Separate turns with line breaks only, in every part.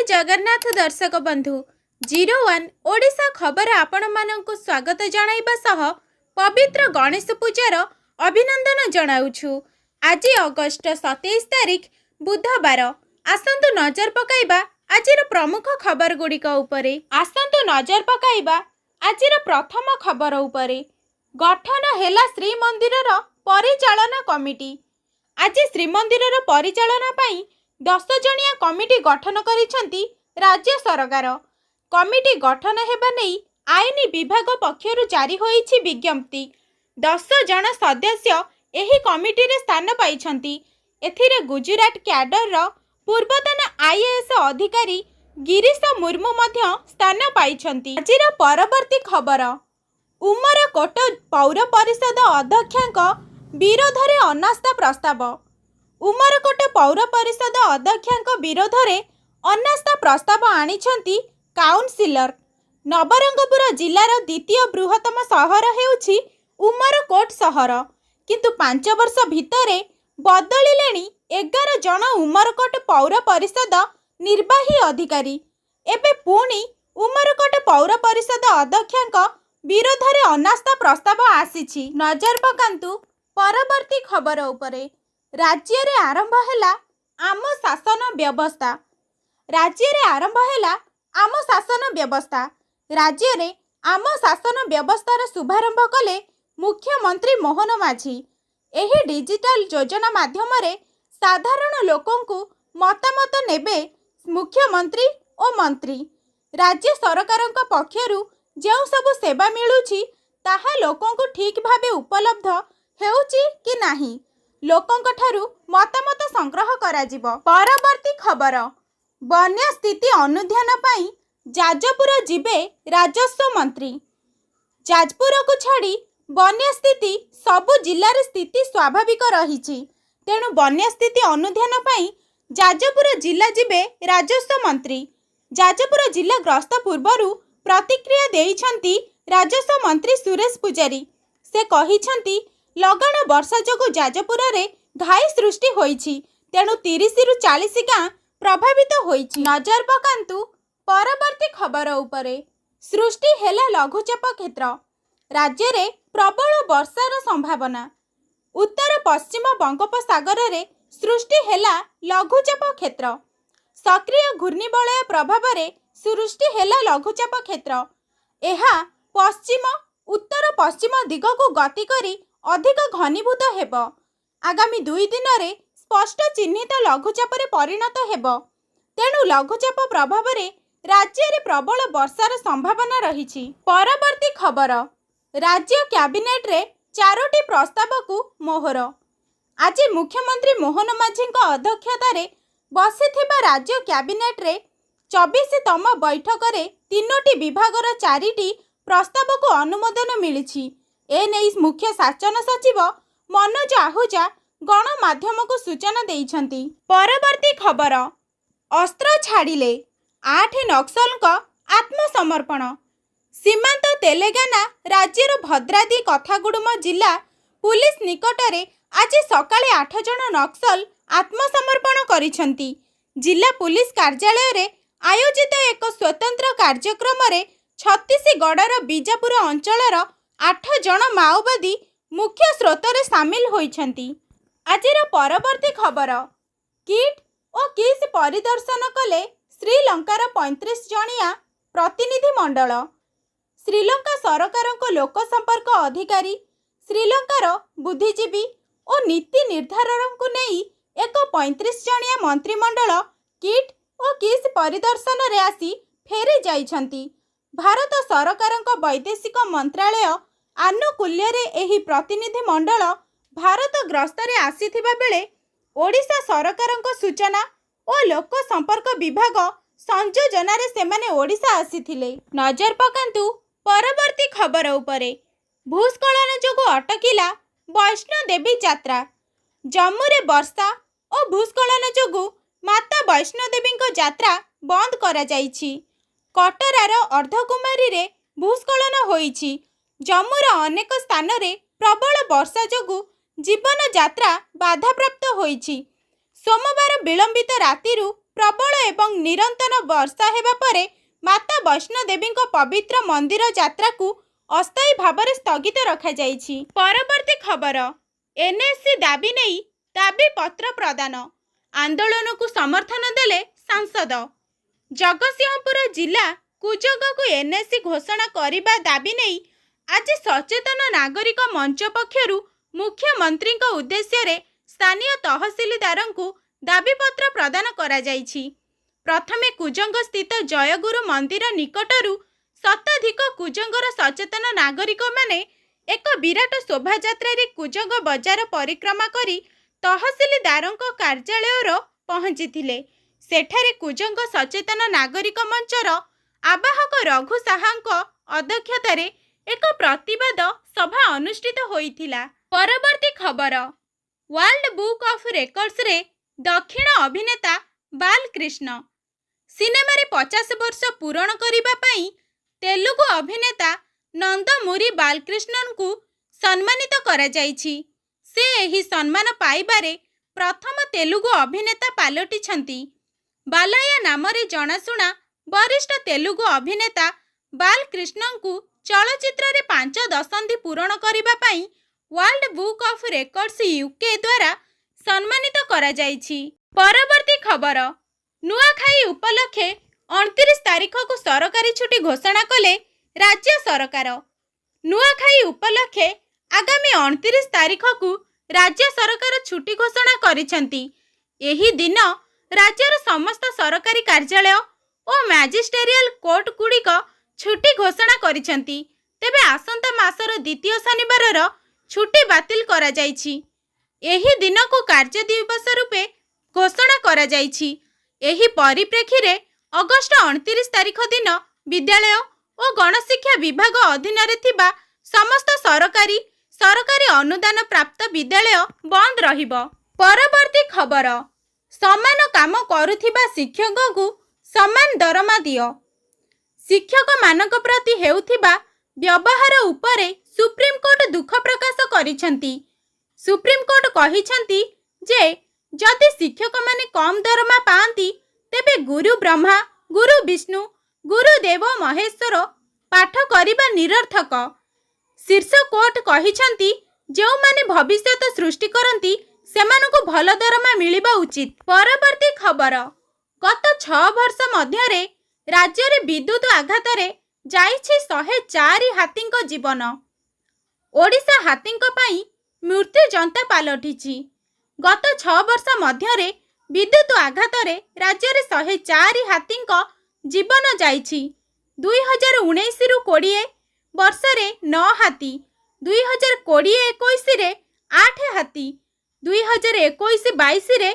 ଜଗନ୍ନାଥ ଦର୍ଶକ ବନ୍ଧୁ, 01 ଓଡ଼ିଶା ଖବର ଆପଣମାନଙ୍କୁ ସ୍ୱାଗତ ଜଣାଇବା ସହ ପବିତ୍ର ଗଣେଶ ପୂଜାର ଅଭିନନ୍ଦନ ଜଣାଉଛୁ। ଆଜି ଅଗଷ୍ଟ 27 ତାରିଖ, ବୁଧବାର। ଆସନ୍ତୁ ନଜର ପକାଇବା ଆଜିର ପ୍ରମୁଖ ଖବର ଗୁଡ଼ିକ ଉପରେ। ଆସନ୍ତୁ ନଜର ପକାଇବା ଆଜିର ପ୍ରଥମ ଖବର ଉପରେ। ଗଠନ ହେଲା ଶ୍ରୀମନ୍ଦିରର ପରିଚାଳନା କମିଟି। ଆଜି ଶ୍ରୀମନ୍ଦିରର ପରିଚାଳନା ପାଇଁ 10 ଜଣିଆ କମିଟି ଗଠନ କରିଛନ୍ତି ରାଜ୍ୟ ସରକାର। କମିଟି ଗଠନ ହେବା ନେଇ ଆଇନ ବିଭାଗ ପକ୍ଷରୁ ଜାରି ହୋଇଛି ବିଜ୍ଞପ୍ତି। 10 ଜଣ ସଦସ୍ୟ ଏହି କମିଟିରେ ସ୍ଥାନ ପାଇଛନ୍ତି। ଏଥିରେ ଗୁଜୁରାଟ କ୍ୟାଡରର ପୂର୍ବତନ ଆଇଏଏସ୍ ଅଧିକାରୀ ଗିରିଶ ମୁର୍ମୁ ମଧ୍ୟ ସ୍ଥାନ ପାଇଛନ୍ତି। ଆଜିର ପରବର୍ତ୍ତୀ ଖବର, ଉମରକୋଟ ପୌର ପରିଷଦ ଅଧ୍ୟକ୍ଷାଙ୍କ ବିରୋଧରେ ଅନାସ୍ଥା ପ୍ରସ୍ତାବ। ଉମରକୋଟ ପୌର ପରିଷଦ ଅଧ୍ୟକ୍ଷାଙ୍କ ବିରୋଧରେ ଅନାସ୍ଥା ପ୍ରସ୍ତାବ ଆଣିଛନ୍ତି କାଉନସିଲର। ନବରଙ୍ଗପୁର ଜିଲ୍ଲାର ଦ୍ୱିତୀୟ ବୃହତ୍ତମ ସହର ହେଉଛି ଉମରକୋଟ ସହର। କିନ୍ତୁ 5 ବର୍ଷ ଭିତରେ ବଦଳିଲେଣି 11 ଜଣ ଉମରକୋଟ ପୌର ପରିଷଦ ନିର୍ବାହୀ ଅଧିକାରୀ। ଏବେ ପୁଣି ଉମରକୋଟ ପୌର ପରିଷଦ ଅଧ୍ୟକ୍ଷାଙ୍କ ବିରୋଧରେ ଅନାସ୍ଥା ପ୍ରସ୍ତାବ ଆସିଛି। ନଜର ପକାନ୍ତୁ ପରବର୍ତ୍ତୀ ଖବର ଉପରେ। ରାଜ୍ୟରେ ଆରମ୍ଭ ହେଲା ଆମ ଶାସନ ବ୍ୟବସ୍ଥା। ରାଜ୍ୟରେ ଆରମ୍ଭ ହେଲା ଆମ ଶାସନ ବ୍ୟବସ୍ଥା। ରାଜ୍ୟରେ ଆମ ଶାସନ ବ୍ୟବସ୍ଥାର ଶୁଭାରମ୍ଭ କଲେ ମୁଖ୍ୟମନ୍ତ୍ରୀ ମୋହନ ମାଝୀ। ଏହି ଡିଜିଟାଲ ଯୋଜନା ମାଧ୍ୟମରେ ସାଧାରଣ ଲୋକଙ୍କୁ ମତାମତ ନେବେ ମୁଖ୍ୟମନ୍ତ୍ରୀ ଓ ମନ୍ତ୍ରୀ। ରାଜ୍ୟ ସରକାରଙ୍କ ପକ୍ଷରୁ ଯେଉଁ ସବୁ ସେବା ମିଳୁଛି, ତାହା ଲୋକଙ୍କୁ ଠିକ୍ ଭାବେ ଉପଲବ୍ଧ ହେଉଛି କି ନାହିଁ, ଲୋକଙ୍କଠାରୁ ମତାମତ ସଂଗ୍ରହ କରାଯିବ। ପରବର୍ତ୍ତୀ ଖବର, ବନ୍ୟା ସ୍ଥିତି ଅନୁଧ୍ୟାନ ପାଇଁ ଯାଜପୁର ଯିବେ ରାଜସ୍ୱ ମନ୍ତ୍ରୀ। ଯାଜପୁରକୁ ଛାଡ଼ି ବନ୍ୟା ସ୍ଥିତି ସବୁ ଜିଲ୍ଲାରେ ସ୍ଥିତି ସ୍ୱାଭାବିକ ରହିଛି। ତେଣୁ ବନ୍ୟା ସ୍ଥିତି ଅନୁଧ୍ୟାନ ପାଇଁ ଯାଜପୁର ଜିଲ୍ଲା ଯିବେ ରାଜସ୍ୱ ମନ୍ତ୍ରୀ। ଯାଜପୁର ଜିଲ୍ଲା ଗସ୍ତ ପୂର୍ବରୁ ପ୍ରତିକ୍ରିୟା ଦେଇଛନ୍ତି ରାଜସ୍ୱ ମନ୍ତ୍ରୀ ସୁରେଶ ପୂଜାରୀ। ସେ କହିଛନ୍ତି, ଲଗାଣ ବର୍ଷା ଯୋଗୁଁ ଯାଜପୁରରେ ଘାଇ ସୃଷ୍ଟି ହୋଇଛି। ତେଣୁ 30ରୁ 40 ଗାଁ ପ୍ରଭାବିତ ହୋଇଛି। ନଜର ପକାନ୍ତୁ ପରବର୍ତ୍ତୀ ଖବର ଉପରେ। ସୃଷ୍ଟି ହେଲା ଲଘୁଚାପ କ୍ଷେତ୍ର, ରାଜ୍ୟରେ ପ୍ରବଳ ବର୍ଷାର ସମ୍ଭାବନା। ଉତ୍ତର ପଶ୍ଚିମ ବଙ୍ଗୋପସାଗରରେ ସୃଷ୍ଟି ହେଲା ଲଘୁଚାପ କ୍ଷେତ୍ର। ସକ୍ରିୟ ଘୂର୍ଣ୍ଣିବଳୟ ପ୍ରଭାବରେ ସୃଷ୍ଟି ହେଲା ଲଘୁଚାପ କ୍ଷେତ୍ର। ଏହା ପଶ୍ଚିମ ଉତ୍ତର ପଶ୍ଚିମ ଦିଗକୁ ଗତି କରି ଅଧିକ ଘନୀଭୂତ ହେବ। ଆଗାମୀ 2 ଦିନରେ ସ୍ପଷ୍ଟ ଚିହ୍ନିତ ଲଘୁଚାପରେ ପରିଣତ ହେବ। ତେଣୁ ଲଘୁଚାପ ପ୍ରଭାବରେ ରାଜ୍ୟରେ ପ୍ରବଳ ବର୍ଷାର ସମ୍ଭାବନା ରହିଛି। ପରବର୍ତ୍ତୀ ଖବର, ରାଜ୍ୟ କ୍ୟାବିନେଟରେ ଚାରୋଟି ପ୍ରସ୍ତାବକୁ ମୋହର। ଆଜି ମୁଖ୍ୟମନ୍ତ୍ରୀ ମୋହନ ମାଝୀଙ୍କ ଅଧ୍ୟକ୍ଷତାରେ ବସିଥିବା ରାଜ୍ୟ କ୍ୟାବିନେଟରେ 24ତମ ବୈଠକରେ ତିନୋଟି ବିଭାଗର ଚାରିଟି ପ୍ରସ୍ତାବକୁ ଅନୁମୋଦନ ମିଳିଛି। ଏନେଇ ମୁଖ୍ୟ ଶାସନ ସଚିବ ମନୋଜ ଆହୁଜା ଗଣମାଧ୍ୟମକୁ ସୂଚନା ଦେଇଛନ୍ତି। ପରବର୍ତ୍ତୀ ଖବର, ଅସ୍ତ୍ର ଛାଡ଼ିଲେ ଆଠ ନକ୍ସଲଙ୍କ ଆତ୍ମସମର୍ପଣ। ସୀମାନ୍ତ ତେଲେଙ୍ଗାନା ରାଜ୍ୟର ଭଦ୍ରାଦ୍ରି କୋଥାଗୁଡ଼ମ ଜିଲ୍ଲା ପୁଲିସ ନିକଟରେ ଆଜି ସକାଳେ ଆଠ ଜଣ ନକ୍ସଲ ଆତ୍ମସମର୍ପଣ କରିଛନ୍ତି। ଜିଲ୍ଲା ପୁଲିସ କାର୍ଯ୍ୟାଳୟରେ ଆୟୋଜିତ ଏକ ସ୍ୱତନ୍ତ୍ର କାର୍ଯ୍ୟକ୍ରମରେ ଛତିଶଗଡ଼ର ବିଜାପୁର ଅଞ୍ଚଳର ଆଠ ଜଣ ମାଓବାଦୀ ମୁଖ୍ୟ ସ୍ରୋତରେ ସାମିଲ ହୋଇଛନ୍ତି। ଆଜିର ପରବର୍ତ୍ତୀ ଖବର, କିଟ୍ ଓ କିସ୍ ପରିଦର୍ଶନ କଲେ ଶ୍ରୀଲଙ୍କାର 35 ଜଣିଆ ପ୍ରତିନିଧି ମଣ୍ଡଳ। ଶ୍ରୀଲଙ୍କା ସରକାରଙ୍କ ଲୋକସମ୍ପର୍କ ଅଧିକାରୀ, ଶ୍ରୀଲଙ୍କାର ବୁଦ୍ଧିଜୀବୀ ଓ ନୀତି ନିର୍ଦ୍ଧାରକଙ୍କୁ ନେଇ ଏକ 35 ଜଣିଆ ମନ୍ତ୍ରିମଣ୍ଡଳ କିଟ୍ ଓ କିସ୍ ପରିଦର୍ଶନରେ ଆସି ଫେରି ଯାଇଛନ୍ତି। ଭାରତ ସରକାରଙ୍କ ବୈଦେଶିକ ମନ୍ତ୍ରାଳୟ ଆନୁକୂଲ୍ୟରେ ଏହି ପ୍ରତିନିଧି ମଣ୍ଡଳ ଭାରତ ଗସ୍ତରେ ଆସିଥିବା ବେଳେ ଓଡ଼ିଶା ସରକାରଙ୍କ ସୂଚନା ଓ ଲୋକ ସମ୍ପର୍କ ବିଭାଗ ସଂଯୋଜନାରେ ସେମାନେ ଓଡ଼ିଶା ଆସିଥିଲେ। ନଜର ପକାନ୍ତୁ ପରବର୍ତ୍ତୀ ଖବର ଉପରେ। ଭୂସ୍ଖଳନ ଯୋଗୁଁ ଅଟକିଲା ବୈଷ୍ଣୋଦେବୀ ଯାତ୍ରା। ଜମ୍ମୁରେ ବର୍ଷା ଓ ଭୂସ୍ଖଳନ ଯୋଗୁଁ ମାତା ବୈଷ୍ଣୋଦେବୀଙ୍କ ଯାତ୍ରା ବନ୍ଦ କରାଯାଇଛି। କଟରାର ଅର୍ଦ୍ଧକୁମାରୀରେ ଭୂସ୍ଖଳନ ହୋଇଛି। ଜମ୍ମୁର ଅନେକ ସ୍ଥାନରେ ପ୍ରବଳ ବର୍ଷା ଯୋଗୁଁ ଜୀବନଯାତ୍ରା ବାଧାପ୍ରାପ୍ତ ହୋଇଛି। ସୋମବାର ବିଳମ୍ବିତ ରାତିରୁ ପ୍ରବଳ ଏବଂ ନିରନ୍ତର ବର୍ଷା ହେବା ପରେ ମାତା ବୈଷ୍ଣୋଦେବୀଙ୍କ ପବିତ୍ର ମନ୍ଦିର ଯାତ୍ରାକୁ ଅସ୍ଥାୟୀ ଭାବରେ ସ୍ଥଗିତ ରଖାଯାଇଛି। ପରବର୍ତ୍ତୀ ଖବର, ଏନ୍ଏସି ଦାବି ନେଇ ଦାବିପତ୍ର ପ୍ରଦାନ, ଆନ୍ଦୋଳନକୁ ସମର୍ଥନ ଦେଲେ ସାଂସଦ। ଜଗତସିଂହପୁର ଜିଲ୍ଲା କୁଜଙ୍ଗକୁ ଏନ୍ଏସି ଘୋଷଣା କରିବା ଦାବି ନେଇ ଆଜି ସଚେତନ ନାଗରିକ ମଞ୍ଚ ପକ୍ଷରୁ ମୁଖ୍ୟମନ୍ତ୍ରୀଙ୍କ ଉଦ୍ଦେଶ୍ୟରେ ସ୍ଥାନୀୟ ତହସିଲଦାରଙ୍କୁ ଦାବିପତ୍ର ପ୍ରଦାନ କରାଯାଇଛି। ପ୍ରଥମେ କୁଜଙ୍ଗ ସ୍ଥିତ ଜୟଗୁରୁ ମନ୍ଦିର ନିକଟରୁ ଶତାଧିକ କୁଜଙ୍ଗର ସଚେତନ ନାଗରିକମାନେ ଏକ ବିରାଟ ଶୋଭାଯାତ୍ରାରେ କୁଜଙ୍ଗ ବଜାର ପରିକ୍ରମା କରି ତହସିଲଦାରଙ୍କ କାର୍ଯ୍ୟାଳୟର ପହଞ୍ଚିଥିଲେ। ସେଠାରେ କୁଜଙ୍ଗ ସଚେତନ ନାଗରିକ ମଞ୍ଚର ଆବାହକ ରଘୁ ସାହାଙ୍କ ଅଧ୍ୟକ୍ଷତାରେ ଏକ ପ୍ରତିବାଦ ସଭା ଅନୁଷ୍ଠିତ ହୋଇଥିଲା। ପରବର୍ତ୍ତୀ ଖବର, ୱାର୍ଲଡ ବୁକ୍ ଅଫ୍ ରେକର୍ଡସରେ ଦକ୍ଷିଣ ଅଭିନେତା ବାଲକ୍ରିଷ୍ଣ। ସିନେମାରେ 50 ବର୍ଷ ପୂରଣ କରିବା ପାଇଁ ତେଲୁଗୁ ଅଭିନେତା ନନ୍ଦମୁରୀ ବାଲକ୍ରିଷ୍ଣଙ୍କୁ ସମ୍ମାନିତ କରାଯାଇଛି। ସେ ଏହି ସମ୍ମାନ ପାଇବାରେ ପ୍ରଥମ ତେଲୁଗୁ ଅଭିନେତା ପାଲଟିଛନ୍ତି। ବାଲାୟା ନାମରେ ଜଣାଶୁଣା ବରିଷ୍ଠ ତେଲୁଗୁ ଅଭିନେତା ବାଲକ୍ରିଷ୍ଣଙ୍କୁ ଚଳଚ୍ଚିତ୍ରରେ 5 ଦଶନ୍ଧି ପୂରଣ କରିବା ପାଇଁ world book of records UK ଦ୍ୱାରା ସମ୍ମାନିତ କରାଯାଇଛି। ପରବର୍ତ୍ତୀ ଖବର, ନୂଆଖାଇ ଉପଲକ୍ଷେ 29 ତାରିଖକୁ ସରକାରୀ ଛୁଟି ଘୋଷଣା କଲେ ରାଜ୍ୟ ସରକାର। ନୂଆଖାଇ ଉପଲକ୍ଷେ ଆଗାମୀ 29 ତାରିଖକୁ ରାଜ୍ୟ ସରକାର ଛୁଟି ଘୋଷଣା କରିଛନ୍ତି। ଏହି ଦିନ ରାଜ୍ୟର ସମସ୍ତ ସରକାରୀ କାର୍ଯ୍ୟାଳୟ ଓ ମ୍ୟାଜିଷ୍ଟେରିଆଲ କୋର୍ଟଗୁଡ଼ିକ ଛୁଟି ଘୋଷଣା କରିଛନ୍ତି। ତେବେ ଆସନ୍ତା ମାସର ଦ୍ୱିତୀୟ ଶନିବାରର ଛୁଟି ବାତିଲ କରାଯାଇଛି। ଏହି ଦିନକୁ କାର୍ଯ୍ୟ ଦିବସ ରୂପେ ଘୋଷଣା କରାଯାଇଛି। ଏହି ପରିପ୍ରେକ୍ଷୀରେ ଅଗଷ୍ଟ 29 ତାରିଖ ଦିନ ବିଦ୍ୟାଳୟ ଓ ଗଣଶିକ୍ଷା ବିଭାଗ ଅଧୀନରେ ଥିବା ସମସ୍ତ ସରକାରୀ, ସରକାରୀ ଅନୁଦାନ ପ୍ରାପ୍ତ ବିଦ୍ୟାଳୟ ବନ୍ଦ ରହିବ। ପରବର୍ତ୍ତୀ ଖବର, ସମାନ କାମ କରୁଥିବା ଶିକ୍ଷକଙ୍କୁ ସମାନ ଦରମା ଦିଅ। ଶିକ୍ଷକମାନଙ୍କ ପ୍ରତି ହେଉଥିବା ବ୍ୟବହାର ଉପରେ ସୁପ୍ରିମକୋର୍ଟ ଦୁଃଖ ପ୍ରକାଶ କରିଛନ୍ତି। ସୁପ୍ରିମକୋର୍ଟ କହିଛନ୍ତି ଯେ ଯଦି ଶିକ୍ଷକମାନେ କମ୍ ଦରମା ପାଆନ୍ତି, ତେବେ ଗୁରୁ ବ୍ରହ୍ମା, ଗୁରୁ ବିଷ୍ଣୁ, ଗୁରୁ ଦେବ ମହେଶ୍ୱର ପାଠ କରିବା ନିରର୍ଥକ। ଶୀର୍ଷ କୋର୍ଟ କହିଛନ୍ତି, ଯେଉଁମାନେ ଭବିଷ୍ୟତ ସୃଷ୍ଟି କରନ୍ତି, ସେମାନଙ୍କୁ ଭଲ ଦରମା ମିଳିବା ଉଚିତ। ପରବର୍ତ୍ତୀ ଖବର, ଗତ 6 ବର୍ଷ ମଧ୍ୟରେ ରାଜ୍ୟରେ ବିଦ୍ୟୁତ ଆଘାତରେ ଯାଇଛି 104 ହାତୀଙ୍କ ଜୀବନ। ଓଡ଼ିଶା ହାତୀଙ୍କ ପାଇଁ ମୃତ୍ୟୁଯନ୍ତା ପାଲଟିଛି। ଗତ 6 ବର୍ଷ ମଧ୍ୟରେ ବିଦ୍ୟୁତ ଆଘାତରେ ରାଜ୍ୟରେ 104 ହାତୀଙ୍କ ଜୀବନ ଯାଇଛି। 2019ରୁ 20 ବର୍ଷରେ 9 ହାତୀ, 2020-21ରେ 8 ହାତୀ, 2021-22ରେ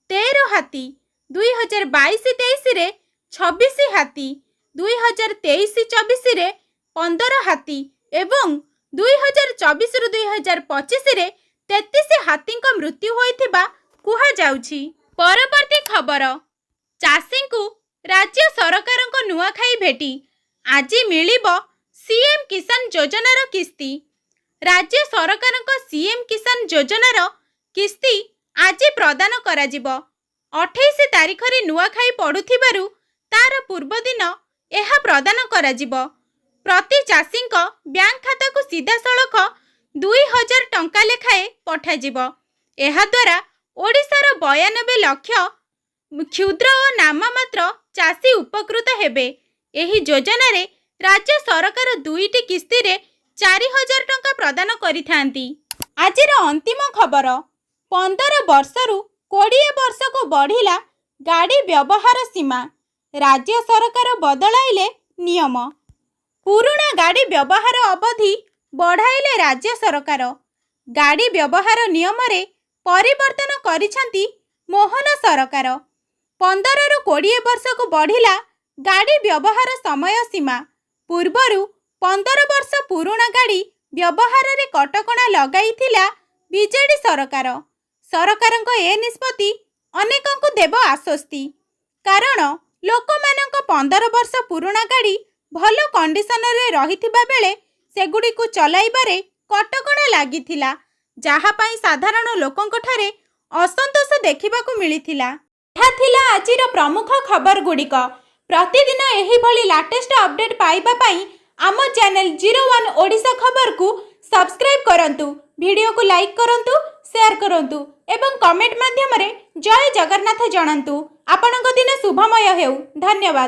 13 ହାତୀ, 2022-23ରେ 26 ହାତୀ, 2023-24ରେ 15 ହାତୀ ଏବଂ 2024ରୁ 2025ରେ 33 ହାତୀଙ୍କ ମୃତ୍ୟୁ ହୋଇଥିବା କୁହାଯାଉଛି। ପରବର୍ତ୍ତୀ ଖବର, ଚାଷୀଙ୍କୁ ରାଜ୍ୟ ସରକାରଙ୍କ ନୂଆଖାଇ ଭେଟି, ଆଜି ମିଳିବ ସିଏମ୍ କିଷାନ ଯୋଜନାର କିସ୍ତି। ରାଜ୍ୟ ସରକାରଙ୍କ ସିଏମ୍ କିଷାନ ଯୋଜନାର କିସ୍ତି ଆଜି ପ୍ରଦାନ କରାଯିବ। 28 ତାରିଖରେ ନୂଆଖାଇ ପଡ଼ୁଥିବାରୁ ତାର ପୂର୍ବଦିନ ଏହା ପ୍ରଦାନ କରାଯିବ। ପ୍ରତି ଚାଷୀଙ୍କ ବ୍ୟାଙ୍କ ଖାତାକୁ ସିଧାସଳଖ 2000 ଟଙ୍କା ଲେଖାଏଁ ପଠାଯିବ। ଏହାଦ୍ୱାରା ଓଡ଼ିଶାର 92 ଲକ୍ଷ କ୍ଷୁଦ୍ର ଓ ନାମମାତ୍ର ଚାଷୀ ଉପକୃତ ହେବେ। ଏହି ଯୋଜନାରେ ରାଜ୍ୟ ସରକାର ଦୁଇଟି କିସ୍ତିରେ 4000 ଟଙ୍କା ପ୍ରଦାନ କରିଥାନ୍ତି। ଆଜିର ଅନ୍ତିମ ଖବର, 15 ବର୍ଷରୁ 20 ବର୍ଷକୁ ବଢ଼ିଲା ଗାଡ଼ି ବ୍ୟବହାର ସୀମା, ରାଜ୍ୟ ସରକାର ବଦଳାଇଲେ ନିୟମ। ପୁରୁଣା ଗାଡ଼ି ବ୍ୟବହାର ଅବଧି ବଢ଼ାଇଲେ ରାଜ୍ୟ ସରକାର। ଗାଡ଼ି ବ୍ୟବହାର ନିୟମରେ ପରିବର୍ତ୍ତନ କରିଛନ୍ତି ମୋହନ ସରକାର। 15ରୁ 20 ବର୍ଷକୁ ବଢ଼ିଲା ଗାଡ଼ି ବ୍ୟବହାର ସମୟ ସୀମା। ପୂର୍ବରୁ 15 ବର୍ଷ ପୁରୁଣା ଗାଡ଼ି ବ୍ୟବହାରରେ କଟକଣା ଲଗାଇଥିଲା ବିଜେଡି ସରକାର। ସରକାରଙ୍କ ଏ ନିଷ୍ପତ୍ତି ଅନେକଙ୍କୁ ଦେବ ଆଶ୍ୱସ୍ତି। କାରଣ ଲୋକମାନଙ୍କ 15 ବର୍ଷ ପୁରୁଣା ଗାଡ଼ି ଭଲ କଣ୍ଡିସନରେ ରହିଥିବା ବେଳେ ସେଗୁଡ଼ିକୁ ଚଲାଇବାରେ କଟକଣା ଲାଗିଥିଲା, ଯାହା ପାଇଁ ସାଧାରଣ ଲୋକଙ୍କଠାରେ ଅସନ୍ତୋଷ ଦେଖିବାକୁ ମିଳିଥିଲା। ଏହା ଥିଲା ଆଜିର ପ୍ରମୁଖ ଖବରଗୁଡ଼ିକ। ପ୍ରତିଦିନ ଏହିଭଳି ଲାଟେଷ୍ଟ ଅପଡେଟ୍ ପାଇବା ପାଇଁ ଆମ ଚ୍ୟାନେଲ 01 ଓଡ଼ିଶା ଖବରକୁ ସବସ୍କ୍ରାଇବ୍ କରନ୍ତୁ, ଭିଡ଼ିଓକୁ ଲାଇକ୍ କରନ୍ତୁ, ସେୟାର କରନ୍ତୁ ଏବଂ କମେଣ୍ଟ ମାଧ୍ୟମରେ ଜୟ ଜଗନ୍ନାଥ ଜଣାନ୍ତୁ। ଆପଣଙ୍କ ଦିନ ଶୁଭମୟ ହେଉ। ଧନ୍ୟବାଦ।